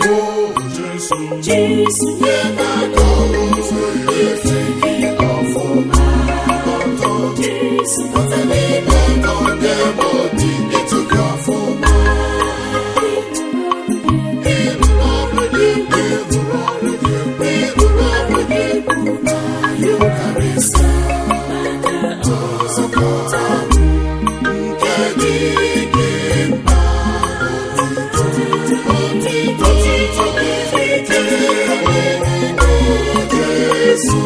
O Jesu, Jesu, nye m aka ụzọ efe gị ọfụma. Jesu, Ọtọ n'ime ọtọ nye m obi ịtụ gị ọfụma. Ịrụrụ ọrụ gị, ịrụrụ ọrụ gị, ịrụrụ ọrụ gị bụ na ya karịsịa. Maka Nzọpụta m nke dị gị mkpa. Otito, otito dịrị gị, o Jesu.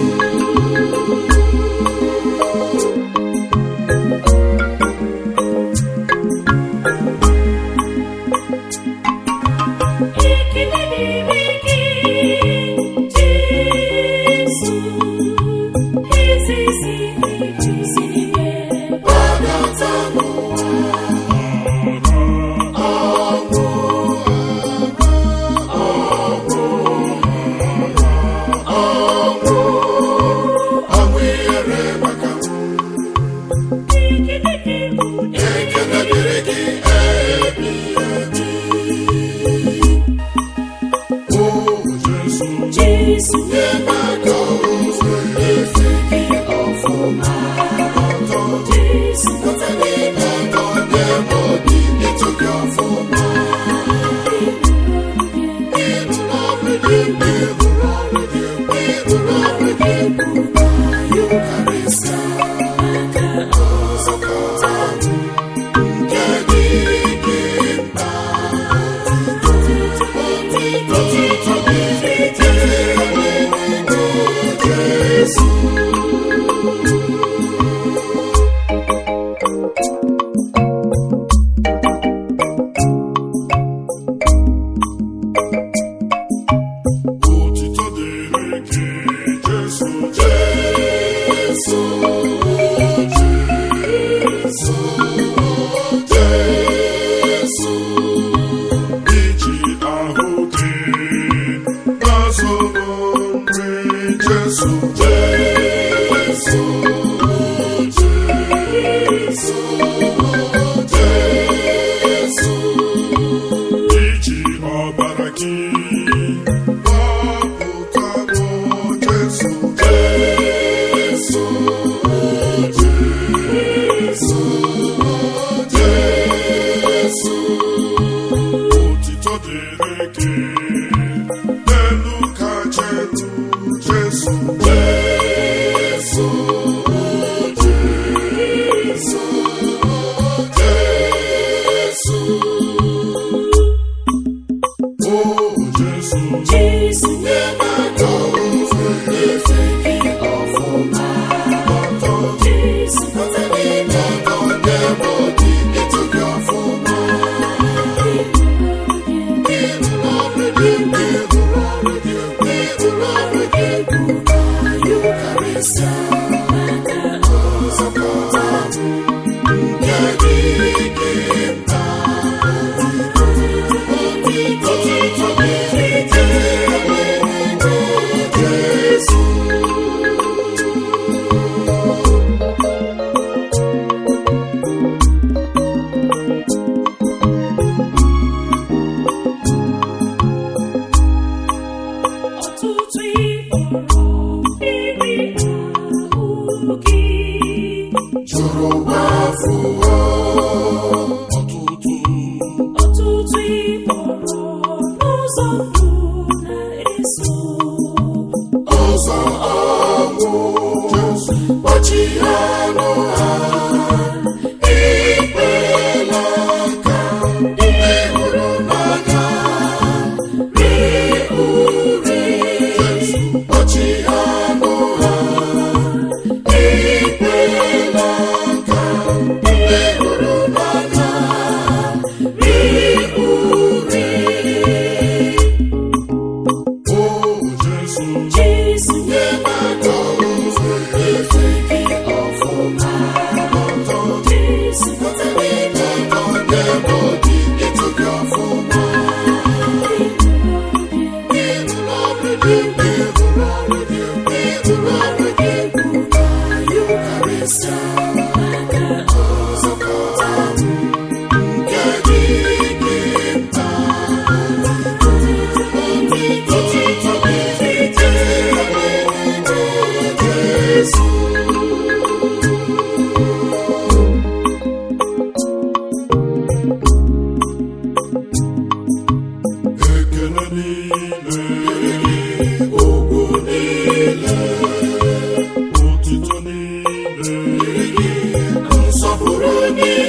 Ekele dịrị gị, Jesu, ezi si n'isi n'ime. Gbadata n'ụwa, ọnwụ, ọnwụ, ọnwụ, ọnwụ ihere maka m. Ekele dịrị Ekele dịrị gị ebighị ebi. O Jesu, Jesu, nye m aka ụzọ efe gị ọfụma. Ọtọ Jesu, ọtọ n'ime ọtọ nye m obi ịtụ gị ọfụma. Ịrụrụ ọrụ gị, ịrụrụ ọrụ gị, ịrụrụ ọrụ gị bụ na ya karịsịa. Maka Nzọpụta m nke dị gị mkpa. Otito, otito dịrị gị, o Jesu. Otito dịrị gị, Jesu, Jesu, Jesu, Jesu. Iji ahụ gị na-azụrụ nri, Jesu, Jesu, Jesu, Jesu. Iji ọbara gị gbapụta m, Jesu, Jesu, Jesu, Jesu. Otito dịrị gị n'elu kacha elu, Jesu, Jesu, Jesu, Jesu. O Jesu, Jesu, nye m aka ụzọ efe gị ọfụma. Ọtọ Jesu, ọtọ n'ime ọtọ nye m obi ịtụ gị ọfụma. Ịrụrụ ọrụ gị, ịrụrụ ọrụ gị, ịrụrụ ọrụ gị bụ na ya karịsịa. Maka Nzọpụta m nke dị gị mkpa. Otito, otito dịrị gị, o Jesu. Ọtụtụ ịkpọrọ iri ahụ gị. Jụrụ gbafuo ọtụtụ. Ọtụtụ ịkpọrọ n'ụzọ ndụ na-eso. Ụzọ ọnwụ kpọchie ọnụ ha, ekwela ka ndị hụrụ n'anya ree ure. Kpọchie ọnụ ha, ekwela ka ndị hụrụ n'anya ree ure. O Jesu, Jesu, nye m aka ụzọ efe gị ọfụma. Ọtọ Ndị